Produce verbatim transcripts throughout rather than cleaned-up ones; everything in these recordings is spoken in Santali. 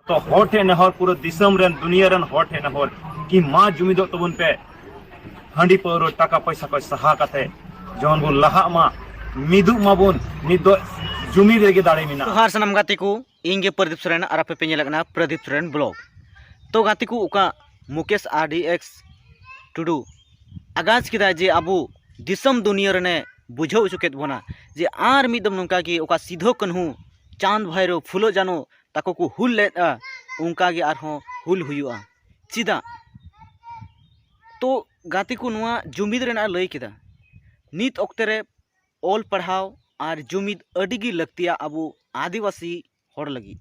ᱛᱚ ᱦᱚᱲ ᱴᱷᱮᱱ ᱱᱮᱦᱚᱨ, ᱯᱩᱨᱟᱹ ᱫᱤᱥᱚᱢ ᱨᱮᱱ, ᱫᱩᱱᱤᱭᱟᱹ ᱨᱮᱱ ᱦᱚᱲ ᱴᱷᱮᱱ ᱱᱮᱦᱚᱨ, ᱠᱤ ᱢᱟ ᱡᱩᱢᱤᱫᱚᱜ ᱛᱟᱵᱚᱱ ᱯᱮ, ᱦᱟᱺᱰᱤ ᱯᱟᱹᱣᱨᱟᱹ ᱴᱟᱠᱟ ᱯᱚᱭᱥᱟ ᱠᱚ ᱥᱟᱦᱟ ᱠᱟᱛᱮ ᱡᱮᱢᱚᱱ ᱵᱚᱱ ᱞᱟᱦᱟᱜ ᱢᱟ, ᱢᱤᱫᱚᱜ ᱢᱟᱵᱚᱱ᱾ ᱱᱤᱛ ᱫᱚ ᱡᱩᱢᱤᱫ ᱨᱮᱜᱮ ᱫᱟᱲᱮ ᱢᱮᱱᱟᱜᱼᱟ᱾ ᱡᱚᱦᱟᱨ ᱥᱟᱱᱟᱢ ᱜᱟᱛᱮ ᱠᱚ, ᱤᱧ ᱜᱮ ᱯᱨᱚᱫᱤᱯ ᱥᱚᱨᱮᱱ ᱟᱨ ᱟᱯᱮ ᱯᱮ ᱧᱮᱞᱮᱫ ᱠᱟᱱᱟ ᱯᱨᱚᱫᱤᱯ ᱥᱚᱨᱮᱱ ᱵᱞᱚᱜ᱾ ᱛᱚ ᱜᱟᱛᱮ ᱠᱚ, ᱚᱠᱟ ᱢᱩᱠᱮᱥ ᱟᱨ ᱰᱤ ᱮᱠᱥ ᱴᱩᱰᱩ ᱟᱜᱟᱡ ᱠᱮᱫᱟᱭ ᱡᱮ ᱟᱵᱚ ᱫᱤᱥᱚᱢ ᱫᱩᱱᱤᱭᱟᱹ ᱨᱮᱱᱮ ᱵᱩᱡᱷᱟᱹᱣ ᱦᱚᱪᱚ ᱠᱮᱫ ᱵᱚᱱᱟ ᱡᱮ ᱟᱨ ᱢᱤᱫ ᱫᱚᱢ ᱱᱚᱝᱠᱟ ᱜᱮ ᱚᱠᱟ ᱥᱤᱫᱷᱳ ᱠᱟᱹᱱᱦᱩ, ᱪᱟᱸᱫᱽ ᱵᱷᱟᱭᱨᱳ, ᱯᱷᱩᱞᱳ ᱡᱟᱱᱳ ᱛᱟᱠᱚ ᱠᱚ ᱦᱩᱞ ᱞᱮᱫᱼᱟ, ᱚᱱᱠᱟ ᱜᱮ ᱟᱨᱦᱚᱸ ᱦᱩᱞ ᱦᱩᱭᱩᱜᱼᱟ᱾ ᱪᱮᱫᱟᱜ? ᱛᱚ ᱜᱟᱛᱮ ᱠᱚ, ᱱᱚᱣᱟ ᱡᱩᱢᱤᱫ ᱨᱮᱱᱟᱜ ᱮ ᱞᱟᱹᱭ ᱠᱮᱫᱟ᱾ ᱱᱤᱛ ᱚᱠᱛᱮ ᱨᱮ ᱚᱞ ᱯᱟᱲᱦᱟᱣ ᱟᱨ ᱡᱩᱢᱤᱫ ᱟᱹᱰᱤ ᱜᱮ ᱞᱟᱹᱠᱛᱤᱭᱟ ᱟᱵᱚ ᱟᱹᱫᱤᱵᱟᱹᱥᱤ ᱦᱚᱲ ᱞᱟᱹᱜᱤᱫ᱾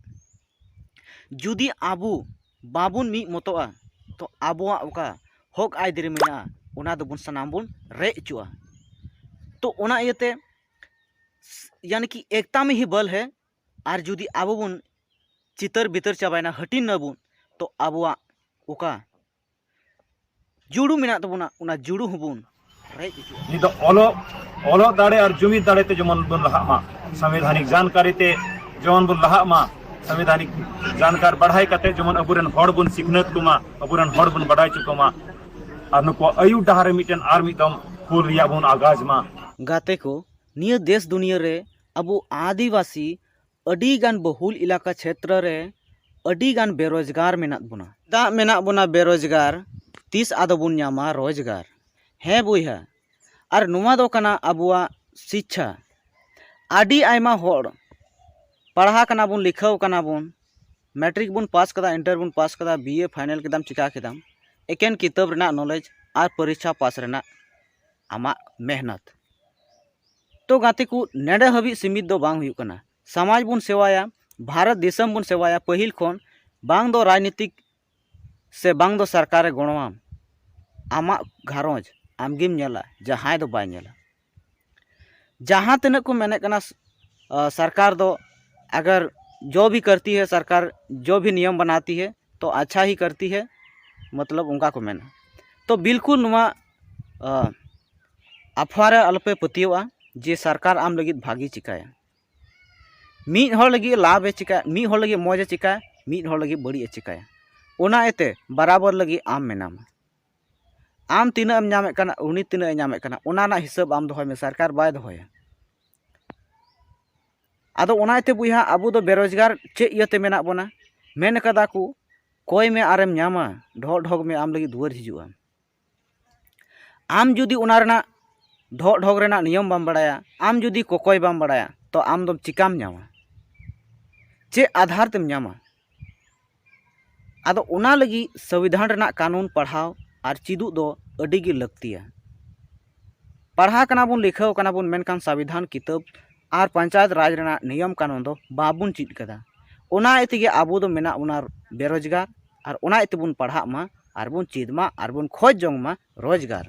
ᱡᱩᱫᱤ ᱟᱵᱚ ᱵᱟᱵᱚᱱ ᱢᱤᱫ ᱢᱚᱛᱚᱜᱼᱟ, ᱛᱚ ᱟᱵᱚᱣᱟᱜ ᱚᱠᱟ ᱦᱚᱠ ᱟᱹᱭᱫᱟᱹᱨᱤ ᱢᱮᱱᱟᱜᱼᱟ, ᱚᱱᱟ ᱫᱚᱵᱚᱱ ᱥᱟᱱᱟᱢ ᱵᱚᱱ ᱨᱮᱡ ᱦᱚᱪᱚᱜᱼᱟ᱾ ᱛᱚ ᱚᱱᱟ ᱤᱭᱟᱹᱛᱮ ᱭᱟᱱᱤ ᱠᱤ ᱮᱠᱛᱟ ᱢᱮ ᱦᱤ ᱵᱚᱞ ᱦᱮ, ᱟᱨ ᱡᱩᱫᱤ ᱟᱵᱚ ᱵᱚᱱ ᱪᱤᱛᱟᱹᱨ ᱵᱤᱛᱟᱹᱨ ᱪᱟᱵᱟᱭᱮᱱᱟ, ᱦᱟᱹᱴᱤᱧ ᱱᱟᱵᱚᱱ, ᱛᱚ ᱟᱵᱚᱣᱟᱜ ᱚᱠᱟ ᱡᱩᱲᱩ ᱢᱮᱱᱟᱜ ᱛᱟᱵᱚᱱᱟ, ᱚᱱᱟ ᱡᱩᱲᱩ ᱦᱚᱸᱵᱚᱱ ᱨᱮᱡ ᱦᱚᱪᱚᱜᱼᱟ᱾ ᱱᱤᱛ ᱫᱚ ᱚᱞᱚᱜ, ᱚᱞᱚᱜ ᱫᱟᱲᱮ ᱟᱨ ᱡᱩᱢᱤᱫ ᱫᱟᱲᱮ ᱛᱮ ᱡᱮᱢᱚᱱ ᱵᱚᱱ ᱞᱟᱦᱟᱜ ᱢᱟ, ᱥᱟᱝᱵᱤᱫᱷᱟᱱᱤᱠ ᱡᱟᱱᱠᱟᱨᱤ ᱛᱮ ᱡᱮᱢᱚᱱ ᱵᱚᱱ ᱞᱟᱦᱟᱜ ᱢᱟ, ᱥᱟᱝᱵᱤᱫᱷᱟᱱᱤᱠ ᱡᱟᱱᱠᱟᱨ ᱵᱟᱲᱦᱟᱭ ᱠᱟᱛᱮ ᱡᱮᱢᱚᱱ ᱟᱵᱚᱨᱮᱱ ᱦᱚᱲ ᱵᱚᱱ ᱥᱤᱠᱷᱱᱟᱹᱛ ᱠᱚᱢᱟ, ᱟᱵᱚᱨᱮᱱ ᱦᱚᱲ ᱵᱚᱱ ᱵᱟᱰᱟᱭ ᱦᱚᱪᱚ ᱠᱚᱢᱟ, ᱟᱨ ᱱᱩᱠᱩᱣᱟᱜ ᱟᱹᱭᱩᱨ ᱰᱟᱦᱟᱨ ᱨᱮ ᱢᱤᱫᱴᱮᱱ ᱟᱨ ᱢᱤᱫ ᱫᱚᱢ ᱦᱩᱞ ᱨᱮᱭᱟᱜ ᱵᱚᱱ ᱟᱜᱟᱡᱽ ᱢᱟ᱾ ᱜᱟᱛᱮ ᱠᱚ, ᱱᱤᱭᱟᱹ ᱫᱮᱥ ᱫᱩᱱᱤᱭᱟᱹ ᱨᱮ ᱟᱵᱚ ᱟᱹᱫᱤᱵᱟᱹᱥᱤ ᱟᱹᱰᱤ ᱜᱟᱱ ᱵᱚᱦᱩᱞ ᱮᱞᱟᱠᱟ ᱪᱷᱮᱛᱨᱚ ᱨᱮ ᱟᱹᱰᱤ ᱜᱟᱱ ᱵᱮᱨᱳᱡᱽᱜᱟᱨ ᱢᱮᱱᱟᱜ ᱵᱚᱱᱟ᱾ ᱪᱮᱫᱟᱜ ᱢᱮᱱᱟᱜ ᱵᱚᱱᱟ ᱵᱮᱨᱳᱡᱽᱜᱟᱨ? ᱛᱤᱥ ᱟᱫᱚ ᱵᱚᱱ ᱧᱟᱢᱟ ᱨᱳᱡᱽᱜᱟᱨ? ᱦᱮᱸ ᱵᱚᱭᱦᱟ, ᱟᱨ ᱱᱚᱣᱟ ᱫᱚ ᱠᱟᱱᱟ ᱟᱵᱚᱣᱟᱜ ᱥᱤᱪᱪᱷᱟ᱾ ᱟᱹᱰᱤ ᱟᱭᱢᱟ ᱦᱚᱲ ᱯᱟᱲᱦᱟᱣ ᱠᱟᱱᱟ ᱵᱚᱱ, ᱞᱤᱠᱷᱟᱹᱣ ᱠᱟᱱᱟ ᱵᱚᱱ, ᱢᱮᱴᱨᱤᱠ ᱵᱚᱱ ᱯᱟᱥ ᱠᱟᱫᱟ, ᱤᱱᱴᱟᱨ ᱵᱚᱱ ᱯᱟᱥ ᱠᱟᱫᱟ, ᱵᱤ ᱮ ᱯᱷᱟᱭᱱᱮᱞ ᱠᱮᱫᱟᱢ, ᱪᱤᱠᱟ ᱠᱮᱫᱟᱢ, ᱮᱠᱮᱱ ᱠᱤᱛᱟᱹᱵ ᱨᱮᱱᱟᱜ ᱱᱚᱞᱮᱡᱽ ᱟᱨ ᱯᱚᱨᱤᱠᱷᱟ ᱯᱟᱥ ᱨᱮᱱᱟᱜ ᱟᱢᱟᱜ ᱢᱮᱦᱱᱚᱛ᱾ ᱛᱚ ᱜᱟᱛᱮ ᱠᱚ, ᱱᱮᱰᱮ ᱦᱟᱹᱵᱤᱡ ᱥᱤᱢᱤᱛ ᱫᱚ ᱵᱟᱝ ᱦᱩᱭᱩᱜ ᱠᱟᱱᱟ᱾ ᱥᱚᱢᱟᱡᱽ ᱵᱚᱱ ᱥᱮᱵᱟᱭᱟ, ᱵᱷᱟᱨᱚᱛ ᱫᱤᱥᱚᱢ ᱵᱚᱱ ᱥᱮᱵᱟᱭᱟ, ᱯᱟᱹᱦᱤᱞ ᱠᱷᱚᱱ ᱵᱟᱝ ᱫᱚ ᱨᱟᱡᱽᱱᱤᱛᱤᱠ ᱥᱮ ᱵᱟᱝ ᱫᱚ ᱥᱚᱨᱠᱟᱨᱮ ᱜᱚᱲᱚᱣᱟᱢ, ᱟᱢᱟᱜ ᱜᱷᱟᱨᱚᱸᱡᱽ ᱟᱢᱜᱮᱢ ᱧᱮᱞᱟ, ᱡᱟᱦᱟᱸᱭ ᱫᱚ ᱵᱟᱭ ᱧᱮᱞᱟ᱾ ᱡᱟᱦᱟᱸ ᱛᱤᱱᱟᱹᱜ ᱠᱚ ᱢᱮᱱᱮᱫ ᱠᱟᱱᱟ, ᱥ-, ᱟ, ᱥᱚᱨᱠᱟᱨ ᱫᱚ ᱟᱜᱟᱨ ᱡᱚ ᱵᱷᱤ ᱠᱟᱨᱛᱤ ᱦᱮ ᱥᱚᱨᱠᱟᱨ, ᱡᱚ ᱵᱷᱤ ᱱᱤᱭᱚᱢ ᱵᱟᱱᱟᱛᱤ ᱦᱮ ᱛᱚ ᱟᱪᱪᱷᱟ ᱦᱤ ᱠᱟᱨᱛᱤ ᱦᱮ, ᱢᱚᱛᱞᱚᱵ ᱚᱱᱠᱟ ᱠᱚ ᱢᱮᱱᱟ᱾ ᱛᱚ ᱵᱤᱞᱠᱩᱞ ᱱᱚᱣᱟ, ᱟ, ᱟᱯᱷᱣᱟ ᱨᱮ ᱟᱞᱚᱯᱮ ᱯᱟᱹᱛᱭᱟᱹᱣᱟᱜᱼᱟ ᱡᱮ ᱥᱚᱨᱠᱟᱨ ᱟᱢ ᱞᱟᱹᱜᱤᱫ ᱵᱷᱟᱜᱮ ᱪᱤᱠᱟᱹᱭᱟ᱾ ᱢᱤᱫ ᱦᱚᱲ ᱞᱟᱹᱜᱤᱫ ᱞᱟᱵᱷ ᱮ ᱪᱤᱠᱟ, ᱢᱤᱫ ᱦᱚᱲ ᱞᱟᱹᱜᱤᱫ ᱢᱚᱡᱽ ᱮ ᱪᱤᱠᱟ, ᱢᱤᱫ ᱦᱚᱲ ᱞᱟᱹᱜᱤᱫ ᱵᱟᱹᱲᱤᱡ ᱮ ᱪᱤᱠᱟᱹᱭᱟ᱾ ᱚᱱᱟ ᱤᱭᱟᱹᱛᱮ ᱵᱟᱨᱟᱵᱚᱨ ᱞᱟᱹᱜᱤᱫ ᱟᱢ ᱢᱮᱱᱟᱢᱟ᱾ ᱟᱢ ᱛᱤᱱᱟᱹᱜ ᱮᱢ ᱧᱟᱢᱮᱫ ᱠᱟᱱᱟ, ᱩᱱᱤ ᱛᱤᱱᱟᱹᱜ ᱮ ᱧᱟᱢᱮᱫ ᱠᱟᱱᱟ, ᱚᱱᱟ ᱨᱮᱱᱟᱜ ᱦᱤᱥᱟᱹᱵ ᱟᱢ ᱫᱚᱦᱚᱭ ᱢᱮ, ᱥᱚᱨᱠᱟᱨ ᱵᱟᱭ ᱫᱚᱦᱚᱭᱟ᱾ ᱟᱫᱚ ᱚᱱᱟ ᱤᱭᱟᱹᱛᱮ ᱵᱚᱭᱦᱟ, ᱟᱵᱚ ᱫᱚ ᱵᱮᱨᱳᱡᱽᱜᱟᱨ ᱪᱮᱫ ᱤᱭᱟᱹᱛᱮ ᱢᱮᱱᱟᱜ ᱵᱚᱱᱟ? ᱢᱮᱱ ᱠᱟᱫᱟ ᱠᱚ, ᱠᱚᱭ ᱢᱮ ᱟᱨᱮᱢ ᱧᱟᱢᱟ, ᱰᱷᱚᱜ ᱰᱷᱚᱜ ᱢᱮ, ᱟᱢ ᱞᱟᱹᱜᱤᱫ ᱫᱩᱣᱟᱹᱨ ᱦᱤᱡᱩᱜᱼᱟ᱾ ᱟᱢ ᱡᱩᱫᱤ ᱚᱱᱟ ᱨᱮᱱᱟᱜ ᱰᱷᱚᱜ ᱰᱷᱚᱜ ᱨᱮᱱᱟᱜ ᱱᱤᱭᱚᱢ ᱵᱟᱢ ᱵᱟᱲᱟᱭᱟ, ᱟᱢ ᱡᱩᱫᱤ ᱠᱚᱠᱚᱭ ᱵᱟᱢ ᱵᱟᱲᱟᱭᱟ, ᱛᱚ ᱟᱢ ᱫᱚᱢ ᱪᱤᱠᱟᱢ ᱧᱟᱢᱟ? ᱪᱮᱫ ᱟᱫᱷᱟᱨ ᱛᱮᱢ ᱧᱟᱢᱟ? ᱟᱫᱚ ᱚᱱᱟ ᱞᱟᱹᱜᱤᱫ ᱥᱚᱝᱵᱤᱫᱷᱟᱱ ᱨᱮᱱᱟᱜ ᱠᱟᱹᱱᱩᱱ ᱯᱟᱲᱦᱟᱣ ᱟᱨ ᱪᱮᱫᱚᱜ ᱫᱚ ᱟᱹᱰᱤ ᱜᱮ ᱞᱟᱹᱠᱛᱤᱭᱟ᱾ ᱯᱟᱲᱦᱟᱣ ᱠᱟᱱᱟ ᱵᱚᱱ, ᱞᱮᱠᱷᱟᱣ ᱠᱟᱱᱟ ᱵᱚᱱ, ᱢᱮᱱᱠᱷᱟᱱ ᱥᱚᱝᱵᱤᱫᱷᱟᱱ ᱠᱤᱛᱟᱹᱵ ᱟᱨ ᱯᱚᱧᱪᱟᱭᱮᱛ ᱨᱟᱡᱽ ᱨᱮᱱᱟᱜ ᱱᱤᱭᱚᱢ ᱠᱟᱹᱱᱩᱱ ᱫᱚ ᱵᱟᱵᱚᱱ ᱪᱮᱫ ᱠᱟᱫᱟ᱾ ᱚᱱᱟ ᱤᱭᱟᱹ ᱛᱮᱜᱮ ᱟᱵᱚ ᱫᱚ ᱢᱮᱱᱟᱜ ᱵᱚᱱᱟ ᱵᱮᱨᱳᱡᱽᱜᱟᱨ, ᱟᱨ ᱚᱱᱟ ᱤᱭᱟᱹ ᱛᱮᱵᱚᱱ ᱯᱟᱲᱦᱟᱜ ᱢᱟ, ᱟᱨ ᱵᱚᱱ ᱪᱮᱫ ᱢᱟ, ᱟᱨ ᱵᱚᱱ ᱠᱷᱚᱡᱽ ᱡᱚᱝ ᱢᱟ ᱨᱳᱡᱽᱜᱟᱨ᱾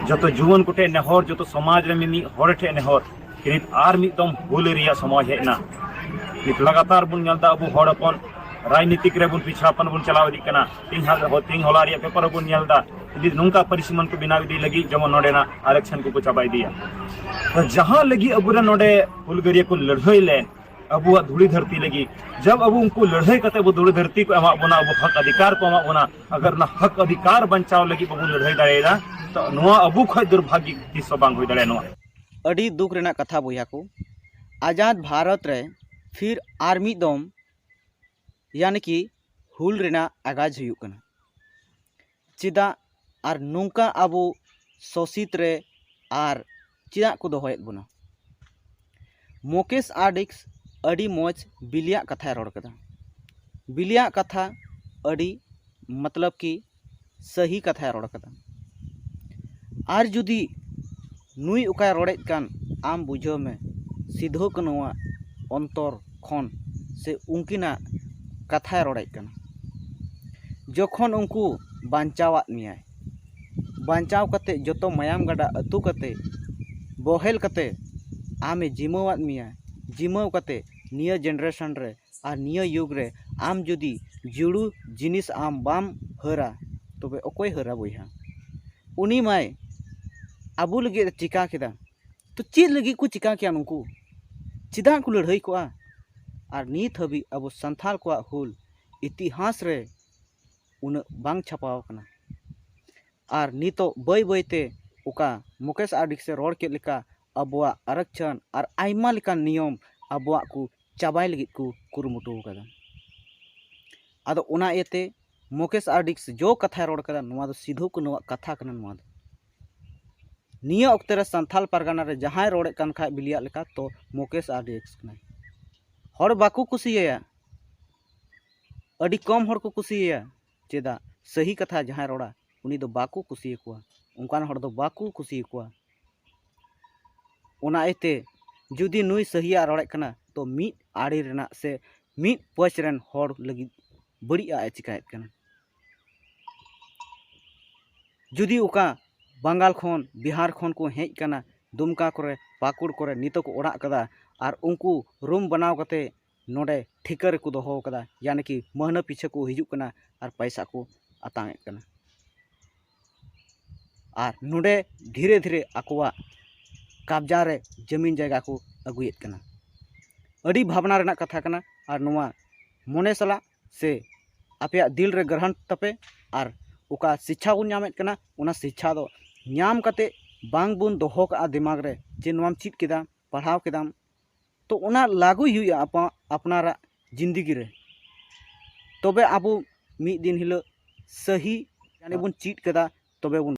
ᱡᱚᱛᱚ ᱡᱩᱣᱟᱹᱱ ᱠᱚᱴᱷᱮᱱ ᱱᱮᱦᱚᱨ, ᱡᱚᱛᱚ ᱥᱚᱢᱟᱡᱽ ᱨᱮ ᱢᱤᱢᱤᱫ ᱦᱚᱲ ᱴᱷᱮᱱ ᱱᱮᱦᱚᱨ, ᱱᱤᱛ ᱟᱨ ᱢᱤᱫ ᱫᱚᱢ ᱦᱩᱞ ᱨᱮᱭᱟᱜ ᱥᱚᱢᱚᱭ ᱦᱮᱡ ᱮᱱᱟ᱾ ᱱᱤᱛ ᱞᱟᱜᱟᱛᱟᱨ ᱵᱚᱱ ᱧᱮᱞ ᱮᱫᱟ, ᱟᱵᱚ ᱦᱚᱲ ᱦᱚᱯᱚᱱ ᱨᱟᱡᱽᱱᱤᱛᱤᱠ ᱨᱮᱵᱚᱱ ᱯᱤᱪᱷᱟᱯᱟᱱ ᱵᱚᱱ ᱪᱟᱞᱟᱣ ᱤᱫᱤᱜ ᱠᱟᱱᱟ᱾ ᱛᱮᱦᱮᱧ ᱦᱟᱜ-, ᱛᱮᱦᱮᱧ ᱦᱚᱞᱟ ᱨᱮᱭᱟᱜ ᱯᱮᱯᱟᱨ ᱨᱮᱵᱚᱱ ᱧᱮᱞ ᱮᱫᱟ, ᱡᱩᱫᱤ ᱱᱚᱝᱠᱟ ᱯᱟᱹᱨᱤᱥ ᱢᱟᱱ ᱠᱚ ᱵᱮᱱᱟᱣ ᱤᱫᱤ ᱞᱟᱹᱜᱤᱫ ᱡᱮᱢᱚᱱ ᱱᱚᱰᱮᱱᱟᱜ ᱟᱨᱮᱠᱥᱚᱱ ᱠᱚᱠᱚ ᱪᱟᱵᱟ ᱤᱫᱤᱭᱟ᱾ ᱛᱚ ᱡᱟᱦᱟᱸ ᱞᱟᱹᱜᱤᱫ ᱟᱵᱚᱨᱮᱱ ᱱᱚᱰᱮ ᱦᱩᱞᱜᱟᱹᱨᱤᱭᱟᱹ ᱠᱚ ᱞᱟᱹᱲᱦᱟᱹᱭ ᱞᱮᱱ, ᱟᱵᱚᱣᱟᱜ ᱫᱷᱩᱲᱤ ᱫᱷᱟᱹᱨᱛᱤ ᱞᱟᱹᱜᱤᱫ, ᱡᱟᱵ ᱟᱵᱚ ᱩᱱᱠᱩ ᱞᱟᱹᱲᱦᱟᱹᱭ ᱠᱟᱛᱮ ᱟᱵᱚ ᱫᱷᱩᱲᱤ ᱫᱷᱟᱹᱨᱛᱤ ᱠᱚ ᱮᱢᱟᱜ ᱵᱚᱱᱟ, ᱟᱵᱚ ᱦᱚᱠ ᱚᱫᱷᱤᱠᱟᱨ ᱠᱚ ᱮᱢᱟᱜ ᱵᱚᱱᱟ, ᱟᱜᱟᱨ ᱚᱱᱟ ᱦᱚᱠ ᱚᱫᱷᱤᱠᱟᱨ ᱵᱟᱧᱪᱟᱣ ᱞᱟᱹᱜᱤᱫ ᱵᱟᱵᱚᱱ ᱞᱟᱹᱲᱦᱟᱹᱭ ᱫᱟᱲᱮᱭᱟᱫᱟ, ᱛᱚ ᱱᱚᱣᱟ ᱟᱵᱚ ᱠᱷᱚᱱ ᱫᱩᱨᱵᱷᱟᱜᱽᱭᱚ ᱛᱤᱥ ᱦᱚᱸ ᱵᱟᱝ ᱦᱩᱭ ᱫᱟᱲᱮᱭᱟᱜᱼᱟ᱾ ᱱᱚᱣᱟ ᱟᱹᱰᱤ ᱫᱩᱠ ᱨᱮᱱᱟᱜ ᱠᱟᱛᱷᱟ ᱵᱚᱭᱦᱟ ᱠᱚ, ᱟᱡᱟᱫ ᱵᱷᱟᱨᱚᱛ ᱨᱮ ᱯᱷᱤᱨ ᱟᱨ ᱢᱤᱫ ᱫᱚᱢ, ᱭᱟᱱᱤ ᱠᱤ ᱦᱩᱞ ᱨᱮᱱᱟᱜ ᱟᱜᱟᱡ ᱦᱩᱭᱩᱜ ᱠᱟᱱᱟ᱾ ᱪᱮᱫᱟᱜ ᱟᱨ ᱱᱚᱝᱠᱟ ᱟᱵᱚ ᱥᱳᱥᱤᱛ ᱨᱮ ᱟᱨ ᱪᱮᱫᱟᱜ ᱠᱚ ᱫᱚᱦᱚᱭᱮᱫ ᱵᱚᱱᱟ? ᱢᱩᱠᱮᱥ ᱟᱰᱤᱠᱥ ᱟᱹᱰᱤ ᱢᱚᱡᱽ ᱵᱤᱞᱤᱭᱟᱜ ᱠᱟᱛᱷᱟᱭ ᱨᱚᱲ ᱠᱟᱫᱟ᱾ ᱵᱤᱞᱤᱭᱟᱜ ᱠᱟᱛᱷᱟ ᱟᱹᱰᱤ, ᱢᱚᱛᱞᱚᱵ ᱠᱤ, ᱥᱟᱹᱦᱤ ᱠᱟᱛᱷᱟᱭ ᱨᱚᱲ ᱠᱟᱫᱟ᱾ ᱟᱨ ᱡᱩᱫᱤ ᱱᱩᱭ ᱚᱠᱟᱭ ᱨᱚᱲᱮᱫ ᱠᱟᱱ, ᱟᱢ ᱵᱩᱡᱷᱟᱹᱣ ᱢᱮ, ᱥᱤᱫᱷᱩ ᱠᱟᱹᱱᱩᱣᱟᱜ ᱚᱱᱛᱚᱨ ᱠᱷᱚᱱ ᱥᱮ ᱩᱱᱠᱤᱱᱟᱜ ᱠᱟᱛᱷᱟᱭ ᱨᱚᱲᱮᱫ ᱠᱟᱱᱟ᱾ ᱡᱚᱠᱷᱚᱱ ᱩᱱᱠᱩ ᱵᱟᱧᱪᱟᱣᱟᱫ ᱢᱮᱭᱟᱭ, ᱵᱟᱧᱪᱟᱣ ᱠᱟᱛᱮ ᱡᱚᱛᱚ ᱢᱟᱭᱟᱢ ᱜᱟᱰᱟ ᱟᱹᱛᱩ ᱠᱟᱛᱮ, ᱵᱚᱦᱮᱞ ᱠᱟᱛᱮ, ᱟᱢᱮ ᱡᱤᱢᱟᱹᱣᱟᱫ ᱢᱮᱭᱟ, ᱡᱤᱢᱟᱹᱣ ᱠᱟᱛᱮ ᱱᱤᱭᱟᱹ ᱡᱮᱱᱟᱨᱮᱥᱚᱱ ᱨᱮ ᱟᱨ ᱱᱤᱭᱟᱹ ᱡᱩᱜᱽ ᱨᱮ ᱟᱢ ᱡᱩᱫᱤ ᱡᱩᱲᱩ ᱡᱤᱱᱤᱥ ᱟᱢ ᱵᱟᱢ ᱦᱟᱹᱨᱟ, ᱛᱚᱵᱮ ᱚᱠᱚᱭ ᱦᱟᱹᱨᱟ ᱵᱚᱭᱦᱟ? ᱩᱱᱤ ᱢᱟᱭ ᱟᱵᱚ ᱞᱟᱹᱜᱤᱫ ᱮ ᱪᱤᱠᱟ ᱠᱮᱫᱟ, ᱛᱚ ᱪᱮᱫ ᱞᱟᱹᱜᱤᱫ ᱠᱚ ᱪᱤᱠᱟ ᱠᱮᱭᱟ ᱱᱩᱠᱩ? ᱪᱮᱫᱟᱜ ᱠᱚ ᱞᱟᱹᱲᱦᱟᱹᱭ ᱠᱚᱜᱼᱟ? ᱟᱨ ᱱᱤᱛ ᱦᱟᱹᱵᱤᱡ ᱟᱵᱚ ᱥᱟᱱᱛᱟᱲ ᱠᱚᱣᱟᱜ ᱦᱩᱞ ᱤᱛᱤᱦᱟᱥ ᱨᱮ ᱩᱱᱟᱹᱜ ᱵᱟᱝ ᱪᱷᱟᱯᱟᱣ ᱟᱠᱟᱱᱟ᱾ ᱟᱨ ᱱᱤᱛᱚᱜ ᱵᱟᱹᱭ ᱵᱟᱹᱭ ᱛᱮ ᱚᱠᱟ ᱢᱩᱠᱮᱥ ᱟᱨ ᱰᱤᱠᱥ ᱮ ᱨᱚᱲ ᱠᱮᱫ ᱞᱮᱠᱟ ᱟᱵᱚᱣᱟᱜ ᱟᱨᱚᱠᱪᱷᱚᱱ ᱟᱨ ᱟᱭᱢᱟ ᱞᱮᱠᱟᱱ ᱱᱤᱭᱚᱢ ᱟᱵᱚᱣᱟᱜ ᱠᱚ ᱪᱟᱵᱟᱭ ᱞᱟᱹᱜᱤᱫ ᱠᱚ ᱠᱩᱨᱩᱢᱩᱴᱩ ᱟᱠᱟᱫᱟ᱾ ᱟᱫᱚ ᱚᱱᱟ ᱤᱭᱟᱹᱛᱮ ᱢᱩᱠᱮᱥ ᱟᱨ ᱰᱤᱠᱥ ᱡᱚ ᱠᱟᱛᱷᱟᱭ ᱨᱚᱲ ᱠᱟᱫᱟ, ᱱᱚᱣᱟ ᱫᱚ ᱥᱤᱫᱷᱩ ᱠᱟᱹᱱᱩᱣᱟᱜ ᱠᱟᱛᱷᱟ ᱠᱟᱱᱟ᱾ ᱱᱚᱣᱟ ᱫᱚ ᱱᱤᱭᱟᱹ ᱚᱠᱛᱮ ᱨᱮ ᱥᱟᱱᱛᱷᱟᱞ ᱯᱟᱨᱜᱟᱱᱟ ᱨᱮ ᱡᱟᱦᱟᱸᱭ ᱨᱚᱲᱮᱫ ᱠᱟᱱ ᱠᱷᱟᱡ ᱵᱤᱞᱤᱭᱟᱜ ᱞᱮᱠᱟ, ᱛᱚ ᱢᱩᱠᱮᱥ ᱟᱨ ᱰᱤᱠᱥ ᱠᱟᱱᱟᱭ᱾ ᱦᱚᱲ ᱵᱟᱠᱚ ᱠᱩᱥᱤᱭᱟᱭᱟ, ᱟᱹᱰᱤ ᱠᱚᱢ ᱦᱚᱲ ᱠᱚ ᱠᱩᱥᱤᱭᱟᱭᱟ᱾ ᱪᱮᱫᱟᱜ? ᱥᱟᱹᱦᱤ ᱠᱟᱛᱷᱟ ᱡᱟᱦᱟᱸᱭ ᱨᱚᱲᱟ, ᱩᱱᱤ ᱫᱚ ᱵᱟᱠᱚ ᱠᱩᱥᱤᱭᱟᱠᱚᱣᱟ, ᱚᱱᱠᱟᱱ ᱦᱚᱲ ᱫᱚ ᱵᱟᱠᱚ ᱠᱩᱥᱤᱭᱟᱠᱚᱣᱟ᱾ ᱚᱱᱟ ᱤᱭᱟᱹᱛᱮ ᱡᱩᱫᱤ ᱱᱩᱭ ᱥᱟᱹᱦᱤᱭᱟᱜ ᱨᱚᱲᱮᱫ ᱠᱟᱱᱟ, ᱛᱚ ᱢᱤᱫ ᱟᱲᱮ ᱨᱮᱱᱟᱜ ᱥᱮ ᱢᱤᱫ ᱯᱟᱹᱪ ᱨᱮᱱ ᱦᱚᱲ ᱞᱟᱹᱜᱤᱫ ᱵᱟᱹᱲᱤᱡᱟᱜ ᱮ ᱪᱤᱠᱟᱭᱮᱫ ᱠᱟᱱᱟ᱾ ᱡᱩᱫᱤ ᱚᱠᱟ ᱵᱟᱝᱜᱟᱞ ᱠᱷᱚᱱ, ᱵᱤᱦᱟᱨ ᱠᱷᱚᱱ ᱠᱚ ᱦᱮᱡ ᱠᱟᱱᱟ, ᱫᱩᱢᱠᱟ ᱠᱚᱨᱮ, ᱯᱟᱹᱠᱩᱲ ᱠᱚᱨᱮ ᱱᱤᱛᱚᱜ ᱠᱚ ᱚᱲᱟᱜ ᱠᱟᱫᱟ, ᱟᱨ ᱩᱱᱠᱩ ᱨᱩᱢ ᱵᱮᱱᱟᱣ ᱠᱟᱛᱮ ᱱᱚᱰᱮ ᱴᱷᱤᱠᱟᱹ ᱨᱮᱠᱚ ᱫᱚᱦᱚ ᱠᱟᱫᱟ, ᱭᱟᱱᱤ ᱠᱤ ᱢᱟᱹᱦᱱᱟᱹ ᱯᱤᱪᱷᱟᱹ ᱠᱚ ᱦᱤᱡᱩᱜ ᱠᱟᱱᱟ ᱟᱨ ᱯᱟᱭᱥᱟ ᱠᱚ ᱟᱛᱟᱝ ᱮᱫ ᱠᱟᱱᱟ᱾ ᱟᱨ ᱱᱚᱰᱮ ᱫᱷᱤᱨᱮ ᱫᱷᱤᱨᱮ ᱟᱠᱚᱣᱟᱜ ᱠᱟᱵᱽᱡᱟ ᱨᱮ ᱡᱟᱹᱢᱤᱱ ᱡᱟᱭᱜᱟ ᱠᱚ ᱟᱹᱜᱩᱭᱮᱫ ᱠᱟᱱᱟ᱾ ᱟᱹᱰᱤ ᱵᱷᱟᱵᱽᱱᱟ ᱨᱮᱱᱟᱜ ᱠᱟᱛᱷᱟ ᱠᱟᱱᱟ᱾ ᱟᱨ ᱱᱚᱣᱟ ᱢᱚᱱᱮ ᱥᱟᱞᱟᱜ ᱥᱮ ᱟᱯᱮᱭᱟᱜ ᱫᱤᱞ ᱨᱮ ᱜᱨᱚᱦᱚᱱ ᱛᱟᱯᱮ, ᱟᱨ ᱚᱠᱟ ᱥᱤᱪᱪᱷᱟ ᱵᱚᱱ ᱧᱟᱢᱮᱫ ᱠᱟᱱᱟ, ᱚᱱᱟ ᱥᱤᱪᱪᱷᱟ ᱫᱚ ᱧᱟᱢ ᱠᱟᱛᱮ ᱵᱟᱝ ᱵᱚᱱ ᱫᱚᱦᱚ ᱠᱟᱜᱼᱟ ᱫᱤᱢᱟᱜᱽ ᱨᱮ, ᱡᱮ ᱱᱚᱣᱟᱢ ᱪᱮᱫ ᱠᱮᱫᱟ, ᱯᱟᱲᱦᱟᱣ ᱠᱮᱫᱟᱢ, ᱛᱚ ᱚᱱᱟ ᱞᱟᱹᱜᱩᱭ ᱦᱩᱭᱩᱜᱼᱟ ᱟᱯᱟ-, ᱟᱯᱱᱟᱨᱟᱜ ᱡᱤᱱᱫᱮᱜᱤ ᱨᱮ᱾ ᱛᱚᱵᱮ ᱟᱵᱚ ᱢᱤᱫ ᱫᱤᱱ ᱦᱤᱞᱳᱜ ᱥᱟᱹᱦᱤ ᱡᱟᱹᱱᱤᱡ ᱵᱚᱱ ᱪᱮᱫ ᱠᱮᱫᱟ, ᱛᱚᱵᱮ ᱵᱚᱱ